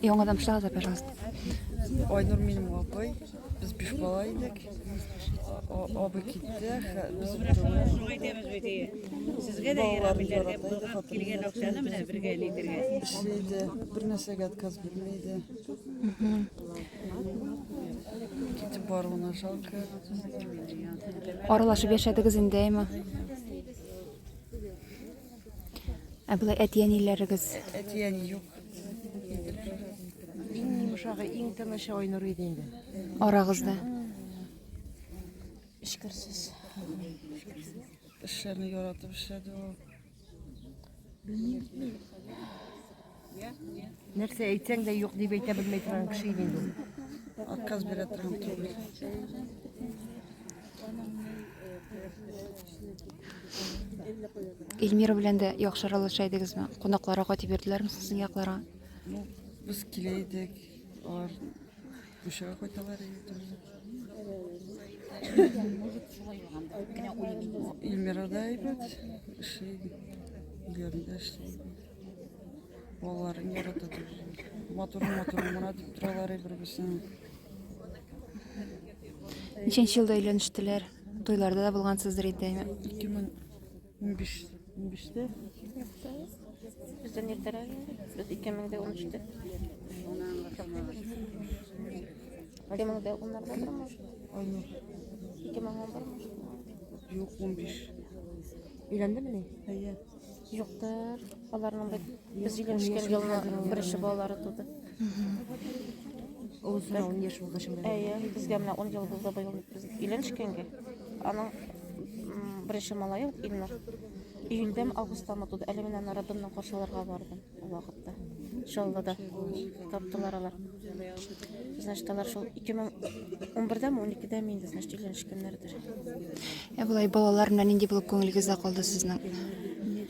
Яңадан башлагыз, пожалуйста. Айнур минем абый. Без биш бала идек. Абый китте, без Сезгә дә ярабиләргә булган килгән акчаны менә бергә нитергә. Эшли иде, бер нәрсәгә отказ бирми иде. Китеп баруына жалко. Аралашып яшәдегез инде, әйме? Ә болай әти-әниләрегез? Әти-әни юк. Иң йомшагы, иң тынычы Айнур иде инде. Арагызда. Эчкерсез. Эшләрне яратып эшләде ул. Нәрсә әйтсәң дә юк дип әйтә белмәй торган кеше иде инде ул. Отказ бирә торган түгел. Эльмира белән дә яхшы аралаша идегезме? Кунакларга кайтып йөрделәрме сезнең якларга? Ну, без килә идек, алар Күршегә кайталар иде. Эльмира да әйбәт эшли, өйләрендә эшли. Балаларын ярата тоже. Матур матур гына дип торалар бер-берсен. Ничәнче елда өйләнештеләр? Туйларда да булгансыздыр инде. 2015 15-тә. Бездән иртәрәк инде. Без 2013-тә. 2010-ларда может? Айнур. 2011 может? Юк, 15. Өйләндемени? Әйе. Юктыр. Аларның бит без өйләнешкән елны беренче балалары туды. Олысына 10 яшь булды шунда. Әйе, безгә менә 10 ел булды быел без өйләнешкәнгә. Аның беренче малае Илнур. Июльдәме, августтамы туды. Әле мин аны роддомнан каршыларга бардым ул вакытта. Чаллыда таптылар алар. Значит, алар шул 2011-дәме, 12-дәме инде, значит, өйләнешкәннәрдер. Ә болай балалар менә нинди булып күңелегездә калды сезнең?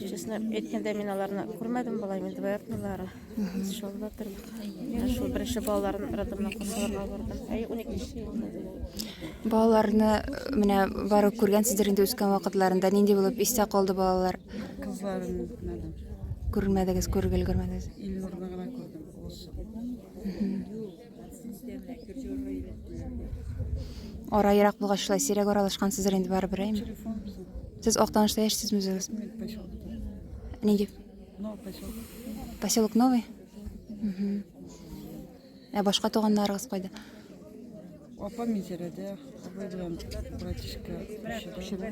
Честно әйткәндә, мин аларны күрмәдем болай, мин двоюродныйлары. Без Чаллыда тордык. Менә шул беренче балаларын роддомнан каршыларга бардым. Әй, 12 елда. Балаларны э, менә барып күргәнсездер инде үскән вакытларында. Нинди булып истә калды балалар? Кызларын күрмәдем. Күрмәдегез, күрергә өлгермәдегез. Илнурны гына күрдем. Олысы. Ара ерак булгач, шулай сирәк аралашкансыздыр инде барыбер, әйме? Телефон безнең. Сез Актанышта яшисезме үзегез? Мин поселокта. Нинди? Новый поселок. Поселок Новый? Мгм. Ә башка туганнарыгыз кайда? Апа Минзәләдә, абый белән братишка Өчедә.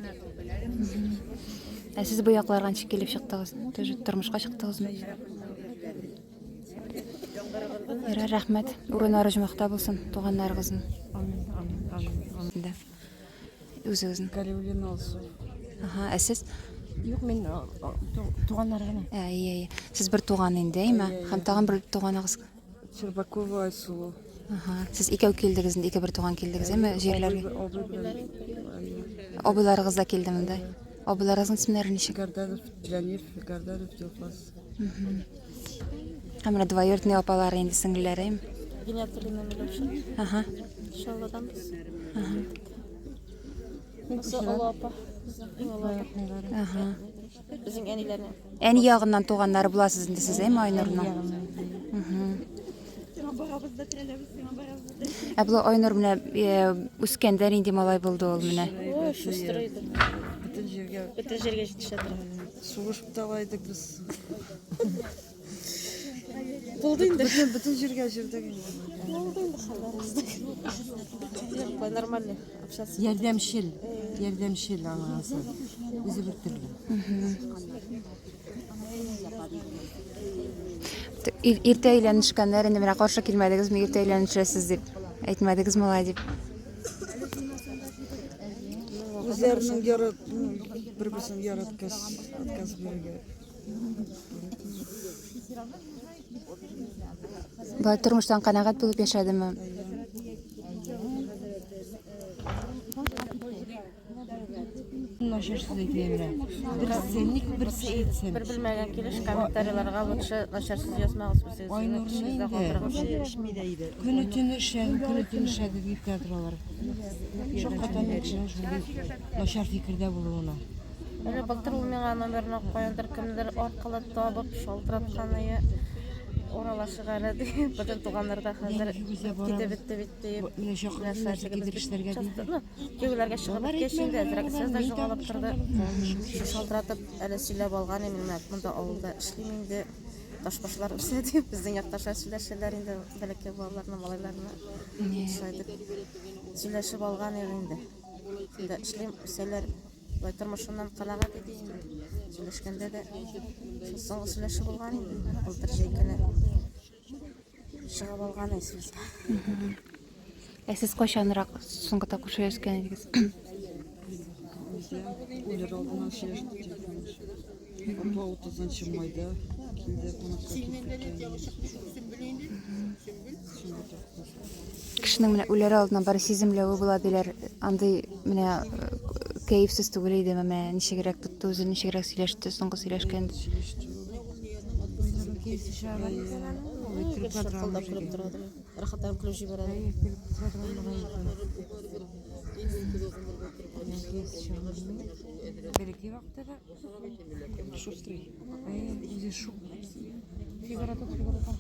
Ә сез бу якларга ничек килеп чыктыгыз? Тоже тормышка чыктыгызмы? Ярар, рәхмәт. Урыннары оҗмахта булсын, туганнарыгызның. Амин, амин, амин, амин. Да. Үзегезнең. Галиуллина Алсу. Ага, ә сез? Юк, мин туганнар гына. Ә, ие, ие. Сез бер туган инде, әйме? Һәм тагын бер туганыгыз. Щербакова Айсулу. Ага. Сез икәү килдегез инде, ике бер туган килдегез, әйме, җирләргә? Абый белән әйе. Абыйларыгыз да килде монда. Абыйларыгызның исемнәре ничек? Гарданов Җаниф, Гарданов Дилфас. Һәм менә двоюродный апалары инде сеңелләре, әйме? Гениатуллина Миләүшә. Ага. Чаллыдан без. Бусы олы апа. Безнең иң олы апа. Ага. Безнең әниләрнең. Әни ягыннан туганнары буласыз инде сез, әйме, Айнурның? Ә болай Айнур менә э, үскәндә нинди малай булды ул менә? Ой, шустрый иде. Бөтен җиргә Бөтен җиргә җитешә торган. сугышып та ала идек без. Булды инде. Бөтен, бөтен җиргә җирдек инде. Булды инде хәлләребез. Болай нормально общаться. Ярдәмчел, ярдәмчел анасы. Үзе бер төрле. Иртә өйләнешкәннәр инде менә каршы килмәдегезме, иртә өйләнешәсез дип әйтмәдегезме алай дип? Үзләренең ярат, бер-берсен яраткач, отказ бирергә. Болай тормыштан канәгать булып яшәдеме? Начар сүз әйтә менә. Берсе ник берсе әйтсен. Бер белмәгән килеш комментарийларга лучше начар сүз язмагыз үзегезнең Айнурны эшегездә инде. калдырыгыз. Көне төне эшләде, көне төне эшләде дип тә торалар. Шаккатам мин кешенең шундый начар фикердә булуына. Әле былтыр ул миңа номерны каяндыр кемдер аркылы табып шалтыраткан ие. Аралашык әле дип, бөтен туганнар да хәзер китеп бетте бит дип. Менә чакырдылар кидерешләргә диде. Ну, кияүләргә чыгып беткәч инде әзрәк сүз дә югалып торды. Шалтыратып әле сөйләп алган идем, менә монда авылда эшлим инде. Ташбашлар үсә дип, безнең якташлар сөйләшәләр инде бәләкәй балаларны, малайларны. Шулай итеп сөйләшеп алган идек инде. Монда эшлим, үсәләр. Болай тормышымнан канәгать иде инде. Сөйләшкәндә дә шул соңгы сөйләшү булган инде. Былтыр җәй көне чыгып алган иде сүз. Ә сез кайчанрак соңгы тапкыр сөйләшкән идегез? Бездә үлер алдыннан сөйләштек телефон аша. Апа 30 майда килде кунакка китеп беткән. Соңгы тапкыр. Кешенең менә үләр алдыннан бары сиземләве була диләр. Андый менә кәефсез түгел идеме, менә ничегрәк тотты үзен, ничегрәк сөйләште соңгы сөйләшкәндә? Сөйләште. Шаркылдап көлеп тора. Рәхәтләнеп көлеп җибәрә. Бәләкәй вакытта да Шустрый. үзе шук. Фигура тут, фигура там.